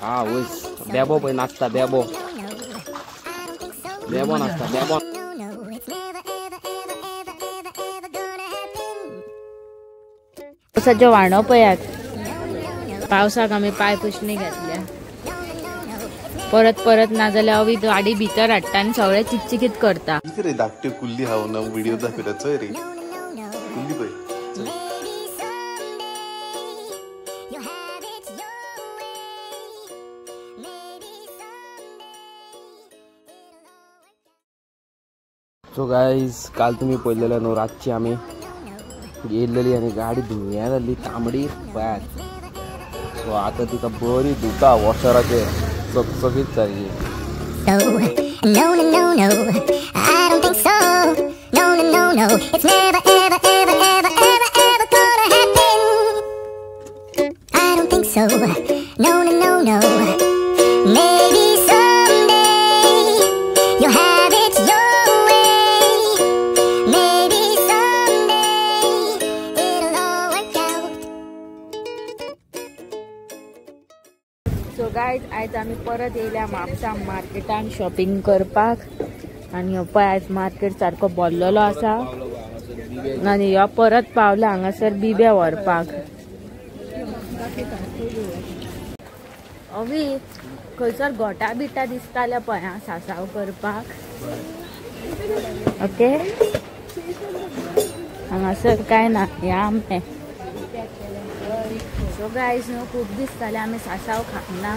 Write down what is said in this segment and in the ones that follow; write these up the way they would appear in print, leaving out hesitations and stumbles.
हा वयस बेबो पळय नाचता बेबो बेबो नाचता बेबो. पावसाच्यो व्हाणो पळयात. पावसाक आमी पांय पुसणी घेतल्या. परत परत ना जाल्यार अवी गाडी भितर हाडटा आनी सगळें चिकचिकीत करता. कितें रे धाकट्यो कुल्ली हांव ना व्हिडिओ दाखयता चोय रे कुल्ली पळय. सो गायज काल तुमी पळयलेले न्हू रातची आमी गेल्लेली आनी गाडी धुया जाल्ली तांबडी पळयात. सो आतां तिका बरी धुता वॉशराचेर चकचकीत सारकी. No, no, no, no, I don't think so. No, no, no, no, it's never, ever, ever, ever, ever, ever gonna happen. I don't think so. No, no, no, no. Maybe someday you'll have it your way. Maybe someday it'll all work out. So guys आयज आमी परत येयल्या म्हापसा मार्केटान shopping करपाक. आनी पळय आयज market सारको भरलेलो आसा आनी ह्यो परत पावला हांगासर बिबे व्हरपाक. अवी खंयसर गोटा बिटा दिसताले पळय आं सासाव करपाक. ओके हांगासर काय ना ह्या आंबे. सो गायज न्हू खूब दीस जाले आमी सासाव खाना.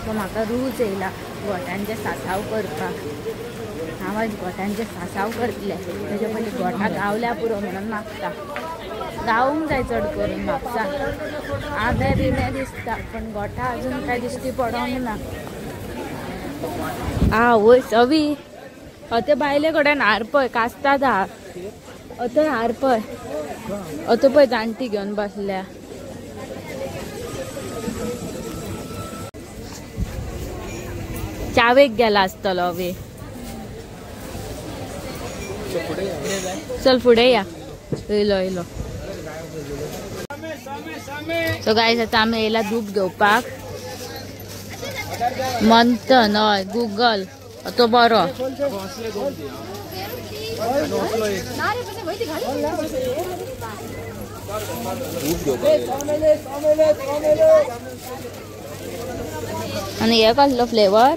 सो म्हाका रूच येयला गोठांचे सासाव करपाक. हांव आयज गोठांचे सासाव करतलें. तेजे पयलीं गोठा गावल्या पुरो म्हणून मागता. गावूंक जाय चड करून म्हापसा. आंबे बिंबे दिसता पण गोठा अजून काय दिश्टी पडोंक ना. आवय अवी अते बायले कडेन हार पळय कास्ताद हार. अथंय हार पळय अथंय पळय जाणटी घेवन बसल्या. चावेक गेला आसतलो अवी. चल फुडें या. येयलो येयलो. सो गायज आतां आमी येयला धूप घेवपाक. मंथन हय गुगल तो बरो. आनी हे कसलो फ्लेवर?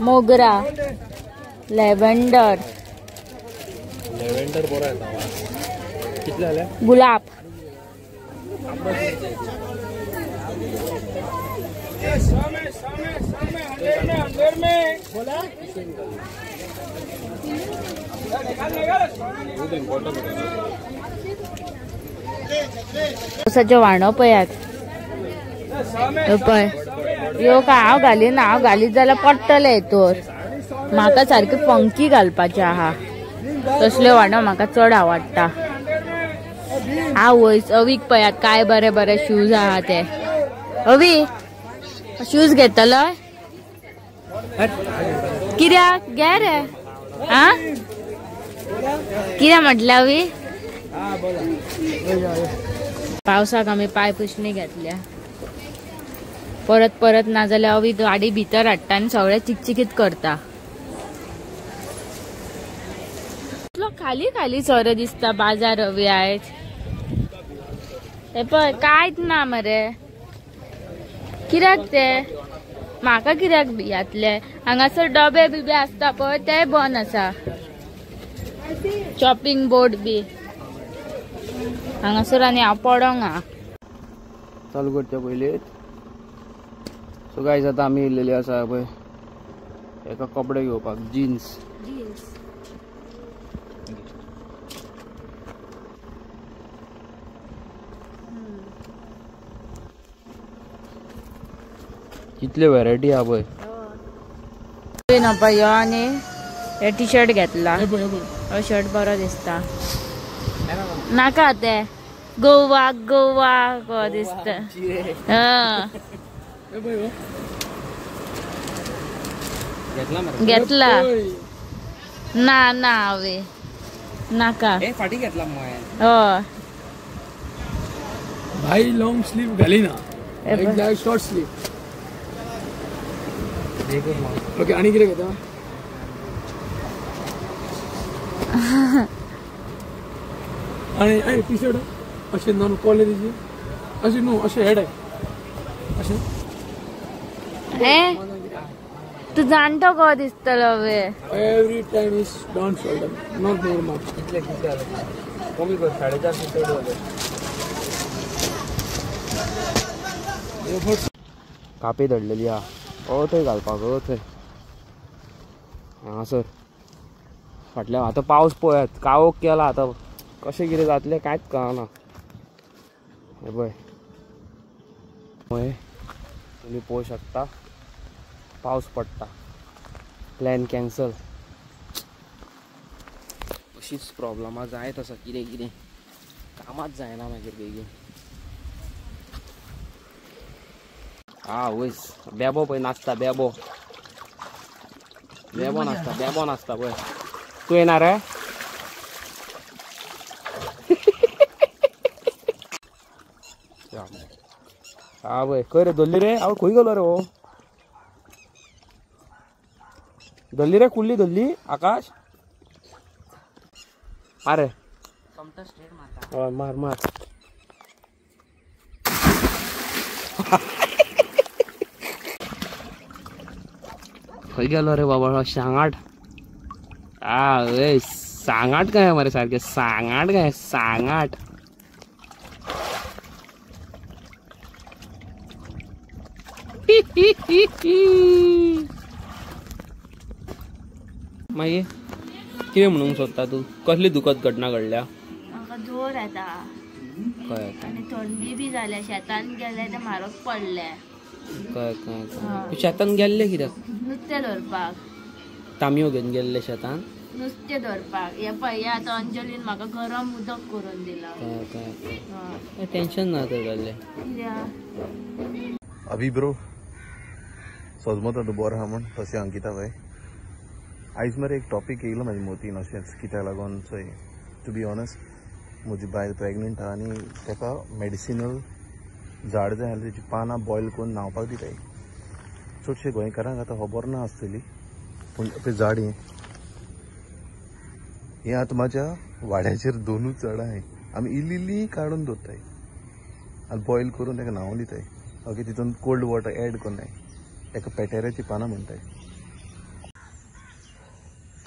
मोगरा लॅव्हेंडर. लॅव्हेंडर बरो येता. कितले जाले? गुलाब. पावसाच्यो व्हाणो पळयात. पळय ह्यो काय हांव घालिना. हांव घालीत जाल्यार पडटलें हेतूर. म्हाका सारकें फंकी घालपाचें आहा. तसल्यो व्हाणो म्हाका चड आवडटा. आवय अवीक पळयात काय बरे बरे शूज आहा ते. अवी शूज घेतलो कित्याक घे रे? आ कितें म्हटलें अवी? पावसाक आमी पांय पुसणी घेतल्या. परत परत ना जाल्यार अवी गाडी भितर हाडटा आनी सगळें चिकचिकीत करता. खाली खाली सोरो दिसता बाजार अवी आयज. हे पळय कांयच ना मरे. कित्याक ते म्हाका कित्याक भियातले? हांगासर डबे बिबे आसता पळय ते बंद आसा. चॉपिंग बोर्ड बी हांगासर आनी हांव पडोंक हा. चालू करच्या पयलींच. सो गायज आतां आमी येयलेली आसा पळय एका कपडे घेवपाक. जिन्स. कितले व्हरायटी आहा पळय. पळय ह्यो आनी हे टी शर्ट घेतला. हो शर्ट बरो दिसता. नाका ते गोवा गोवा को दिसता. घेतला ना ना हांवें नाका. फाटी घेतला. हय भाई लॉंग स्लीव घाली ना, शॉर्ट स्लीव. ओके आनी कितें घेता? आनी आनी टी शर्ट अशें नॉन कॉलेजीची अशें न्हू अशें हेड अशें. तू जाणटो को दिसतलो वे. Every time is down shoulder not normal. कितले कितले जाले कमी कर 450 चड जाले. कापी धडलेली आहा ओ थंय घालपाक ओ थंय हांगासर फाटल्या. आतां पावस पळयात काळोख केला आतां कशें कितें जातलें कांयच कळना. हें पळय पळय तुमी पळोवंक शकता पावस पडटा. Plan cancel. अशीच प्रॉब्लमां जायत आसा कितें कितें कामाच जायना मागीर बेगीन. आ वयस बेबो पळय नाचता बेबो बेबो नाचता बेबो नाचता पळय. तूं येणार रे? हा पळय खंय रे धरली रे? हांव खंय गेलो रे हो? धरली रे कुल्ली धरली आकाश? मार रे हय मार मार. खंय गेलो रे बाबा सांगाट? आ सांगाट काय मरे सारखे सांगाट काय सांगाट. मागीर कितें म्हणूंक सोदता तूं? कसली दुखद घटना घडल्या? म्हाका जोर येता आनी थंडी बी जाल्या. शेतान गेले ते म्हारग पडले. कळ्ळें कळ्ळें. तूं शेतान गेल्ले कित्याक? नुस्तें धरपाक. तांबयो घेवन गेल्ले शेतान नुस्तें धरपाक. हें पळय आतां अंजलीन म्हाका गरम उदक करून दिलां. कळ्ळें कळ्ळें. टेंशन ना तर जाल्लें कित्याक? अभी ब्रो सजमता तूं बरो आहा म्हूण तशें अंकिता भाई. आयज मरे एक टॉपीक येयलो म्हाज्या मतीन अशेंच कित्याक लागून चोय टू बी ऑनस्ट म्हजी बायल प्रेग्नंट आहा आनी ताका मेडिसिनल झाड जाय जाल्यार तेची पानां बॉयल करून न्हांवपाक दिताय. चडशे गोंयकारांक आतां खबर ना आसतली पूण तें झाड हें हें आतां म्हाज्या वाड्याचेर दोनूच झाडां आहाय. आमी इल्ली इल्ली काडून दवरताय आनी बॉयल करून ताका न्हांवून दिताय. ओके तितून कोल्ड वॉटर एड करनाय. ताका पेटेऱ्याची पानां म्हणटाय.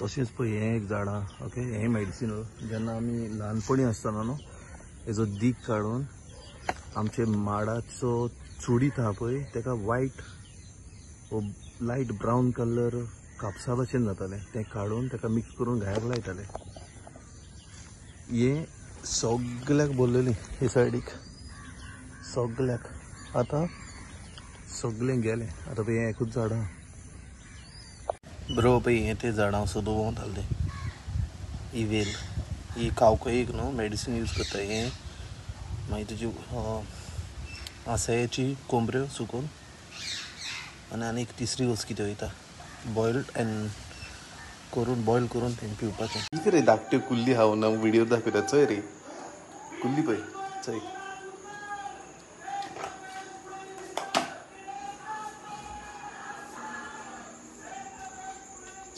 तशेंच पळय हें एक झाड आहा. ओके हें मेडिसिनल. जेन्ना आमी ल्हानपणी आसतना न्हू हेजो दीक काडून आमचे माडाचो चुडीत आहा पळय ताका वायट लायट ब्रावन कलर कापसा भशेन जातालें तें काडून ताका मिक्स करून घायाक लायताले. हें सगल्याक भरलेली हे सायडीक सगल्याक. आतां सगळें गेलें. आतां पळय हें एकूच झाड आहा ब्रो. पळय हें तें झाडां हांव सदों भोंवतालें तें ही वेल ही कावकयेक न्हू मेडिसीन यूज करता. हें मागीर तुजी आसायाची कोंबऱ्यो सुकोवन आनी आनी एक तिसरी वस्त कितें वयता बॉयल्ड एन्ड करून बॉयल करून तें पिवपाचें. कितें रे धाकट्यो कुल्ली हांव ना व्हिडिओ दाखयता चोय रे कुल्ली पळय चोय.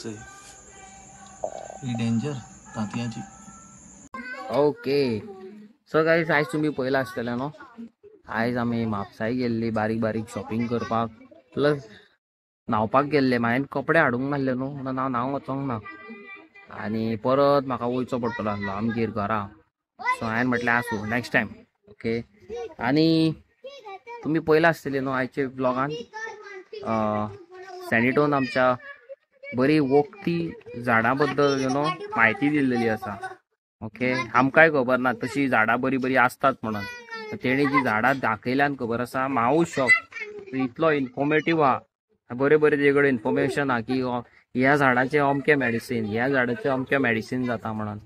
चोय ही डेंजर तांतयांची. ओके सो गायज आयज तुमी पळयलां आसतलें न्हू आयज आमी म्हापसाय गेल्ली बारीक बारीक शॉपिंग करपाक प्लस न्हांवपाक गेल्ले. हांवें कपडे हाडूंक नासले न्हू म्हणून हांव न्हावंक वचोंक ना आनी परत म्हाका वयचो पडटलो आसलो आमगेर घरा. सो हांवें म्हटलें आसूं नेक्स्ट टायम. ओके आनी तुमी पळयलां आसतलें न्हू आयच्या ब्लॉगान सॅनिटोन आमच्या बरी वखदी झाडां बद्दल you know म्हायती दिल्लेली आसा. ओके आमकांय खबर ना तशी झाडां बरी बरी आसतात म्हणून तेणी जी झाडां दाखयल्यान खबर आसा. हांवूय शॉक इतलो इन्फॉर्मेटीव आहा. बरें बरें तेजे कडेन इन्फॉर्मेशन आहा की ह्या झाडाचें अमकें मेडिसीन ह्या झाडाचें अमकें मेडिसीन जाता म्हणून.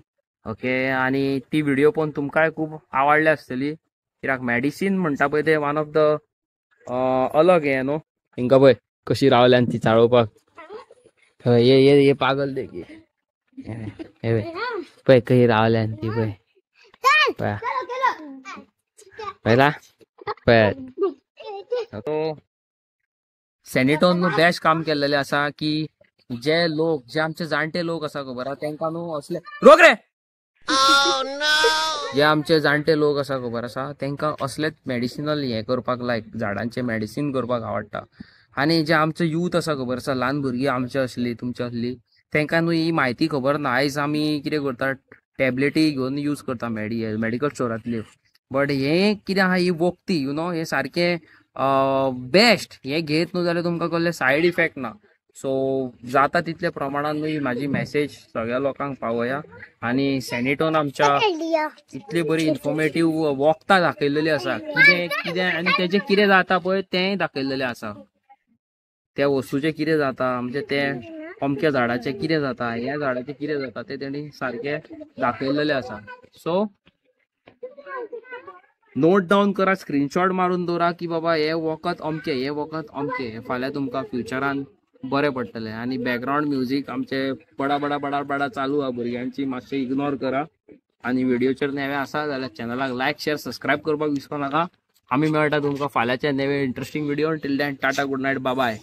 ओके आनी ती व्हिडिओ पळोवन तुमकांय खूब आवडल्या आसतली कित्याक मेडिसीन म्हणटा पळय तें वन ऑफ the अलग हें न्हू. हिंगा पळय कशी रावल्यान ती चाळोवपाक. हय ये ये पागल देखी हे पळय खंय रावल्यान ती पळय पळय पळयला पळय. सॅनिटोन न्हू बेस्ट काम केल्लेलें आसा की जे लोक जे आमचे जाणटे लोक आसा खबर आहा तेंकां न्हू असले रोग रे, जे आमचे जाणटे लोक आसा खबर आसा तेंकां असलेच मेडिसिनल हें करपाक लायक झाडांचें मेडिसीन करपाक आवडटा. आनी जे आमचे यूथ आसा खबर आसा, ल्हान भुरगीं आमचे असली तुमचे असली, तेंकां न्हू ही म्हायती खबर ना. आयज आमी कितें करता, टॅबलेटी घेवन यूज करता मेडिकल स्टोरांतल्यो, बट हें कितें आहा ही वखदी, you know, हें सारकें बेस्ट. हें घेत न्हू जाल्यार तुमकां कसले सायड इफेक्ट ना. सो जाता तितल्या प्रमाणान न्हू ही म्हाजी मॅसेज सगळ्या लोकांक पावया. आनी सॅनिटोन आमच्या इतली बरी इन्फॉर्मेटीव वखदां दाखयल्लेली आसा, कितें कितें आनी तेजें कितें जाता पळय तेंय दाखयल्लेलें आसा, त्या वस्तूचें कितें जाता, म्हणजे तें अमक्या झाडाचें कितें जाता, ह्या झाडाचें कितें जाता, तें तेणी सारकें दाखयल्लेलें आसा. सो नोट डावन करा, स्क्रीनशॉट मारून दवरा की बाबा हे वखद अमकें, हे वखद अमकें, हें फाल्यां तुमकां फ्युचरान बरें पडटलें. आनी बॅकग्रावंड म्युजीक आमचे बडा बडा बडा बडा चालू आहा भुरग्यांची, मातशें इग्नोर करा. आनी व्हिडियोचेर नवे आसा जाल्यार चॅनलाक लायक शेअर सबस्क्रायब करपाक विसरूं नाका. आमी मेळटा तुमकां फाल्यांच्या नवे interesting video. Till then tata, good night, bye bye.